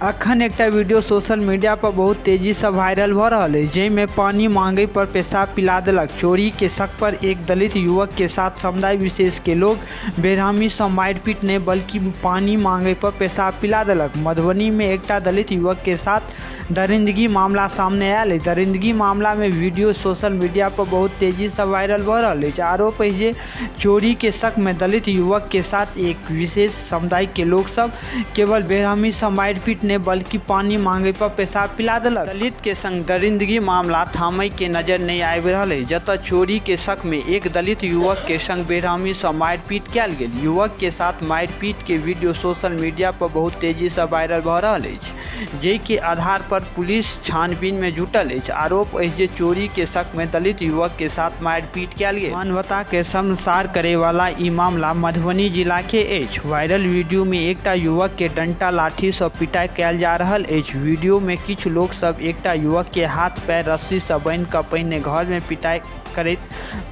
अखन एकटा video social media पर बहुत तेजी सँ वायरल भ रहल अछि, जाहि मे पानि मांगय पर पेशाब पिला देलक। चोरी के शक पर एक दलित युवक के साथ समुदाय विशेष के लोग बेरहमी सँ मारिपीट नहि बल्कि पानि मांगय पर पेशाब पिला देलक। मधुबनी मे एकटा दलित युवक के साथ दरिंदगी मामला सामने आयल अछि। दरिंदगी मामला मे वीडियो सोशल मीडिया पर बहुत तेजी सँ वायरल भ रहल अछि। आरोप अछि जे चोरी के शक मे दलित युवक के साथ एक विशेष समुदाय के लोग सब केवल बेरहमी सँ मारिपीट नहि बल्कि पानि मांगय पर पेशाब पिला देलक। दलित के संग दरिंदगी मामला थामय के नजर नहि आबि रहल अछि, जतय चोरी के शक मे एक दलित युवक के संग बेरहमी सँ मारिपीट कयल गेल। युवक के साथ मारिपीट के वीडियो सोशल मीडिया पर बहुत तेजी सँ वायरल भ रहल अछि, जाहि के आधार पर पुलिस छानबीन मे जुटल अछि। आरोप अछि जे चोरी के शक मे दलित युवक के साथ मारिपीट कयल गेल। मानवता के शर्मसार करय वाला ई मामला मधुबनी जिला के अछि। वायरल वीडियो मे एकटा युवक के डंडा लाठी सं पिटाई कयल जा रहल अछि। वीडियो मे किछु लोक सभ एकटा युवक के हाथ-पैर रस्सी सं बान्हि क पहिने घर मे पिटाई करैत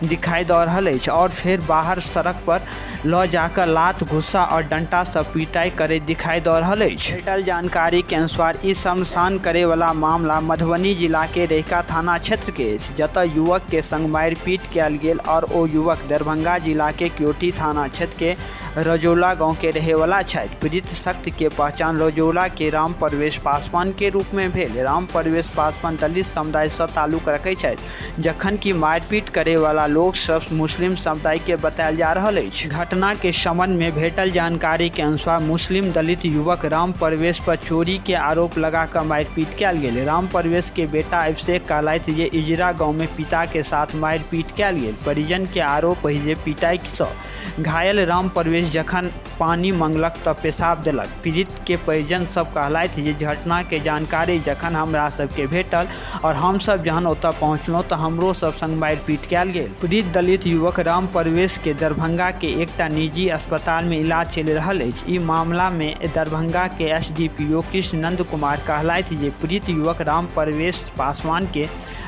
दिखाई द रहल अछि आओर फेर बाहर सड़क पर ल जा क लात, घुस्सा आओर डंडा सं पिटाई करैत दिखाई द रहल अछि। भेटल जानकारी के अनुसार ई शर्मसार करय वाला मामला मधुबनी जिला के रहिका थाना क्षेत्र के अछि, जतय युवक के संग मारिपीट कयल गेल आओर ओ युवक दरभंगा जिला के क्योटी थाना क्षेत्र के रजौला गांव के रहे वाला छथि। पीड़ित शख्स के पहचान रजौला के राम परवेश पासवान के रूप मे भेल। राम परवेश पासवान दलित समुदाय सं ताल्लुक रखैत छथि, जखन कि मारिपीट करय वाला लोक सभ मुस्लिम समुदाय के बतायल जा रहल अछि। घटना के संबंध मे भेटल जानकारी के अनुसार मुस्लिम दलित युवक राम परवेश पर चोरी के आरोप लगा क मारिपीट कयल गेल। राम परवेश के बेटा अभिषेक कहलथि जे इजरा गांव मे पिता के साथ मारिपीट कयल गेल। परिजन के आरोप अछि जे पिटाई सं घायल राम परवेश जखन पानि मंगलक त पेशाब देलक। पीड़ित के परिजन सब कहलथि जे घटना के जानकारी जखन हमरा सब के भेटल और हम सब जहन ओतय पहुंचलहुं त हमरो सब संग मारिपीट कयल गेल। पीड़ित दलित युवक राम परवेश के दरभंगा के एकटा निजी अस्पताल मे इलाज चलि रहल अछि। ई मामला मे दरभंगा के एसडीपीओ कृष्णनंद कुमार कहलथि जे पीड़ित युवक राम परवेश पासवान के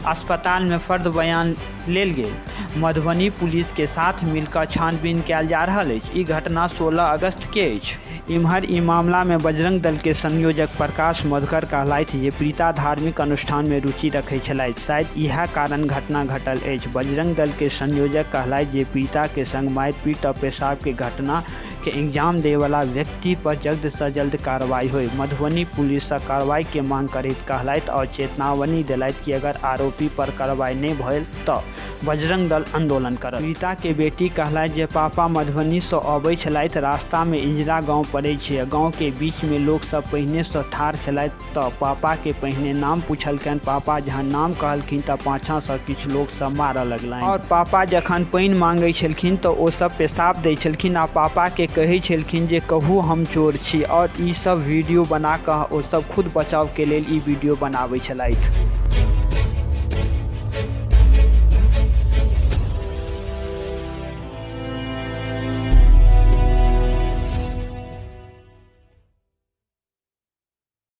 अस्पताल मे फर्द बयान लेल गेल। मधुबनी पुलिस के साथ मिल क छानबीन कयल जा रहल अछि। ई घटना 16 अगस्त के अछि। इम्हर ई मामला मे बजरंग दल के संयोजक प्रकाश मधुकर कहलथि जे पीड़िता धार्मिक अनुष्ठान मे रुचि रखैत छलथि, शायद इएह कारण घटना घटल अछि। बजरंग दल के संयोजक कहलथि जे पीड़िता के संग मारिपीट आ पेशाब के घटना के अंजाम देय वाला व्यक्ति पर जल्द स जल्द कार्रवाई होय। मधुबनी पुलिस स कार्रवाई के मांग करैत कहलथि आओर चेतावनी देलथि कि अगर आरोपी पर कार्रवाई नहि भेल त बजरंग दल आंदोलन करत। पीड़िता के बेटी कहलथि जे पापा मधुबनी स अबैत छलथि, रास्ता मे इजरा गांव पड़ैत छै। गांव के बीच मे लोक सब पहिने स ठाढ़ छलथि त पापा के पहिने नाम पुछलकनि। पापा जहन नाम कहलखिन त पाछाँ स किछु लोक सब मारय लगलनि। आओर पापा जखन पानि मांगै छलखिन त ओ सब पेशाब दै छलखिन आ पापा के कहै छलखिन जे कहू हम चोर छी। आओर ई सब वीडियो बना क ओ सब खुद बचाव के लेल ई वीडियो बनाबै छलथि।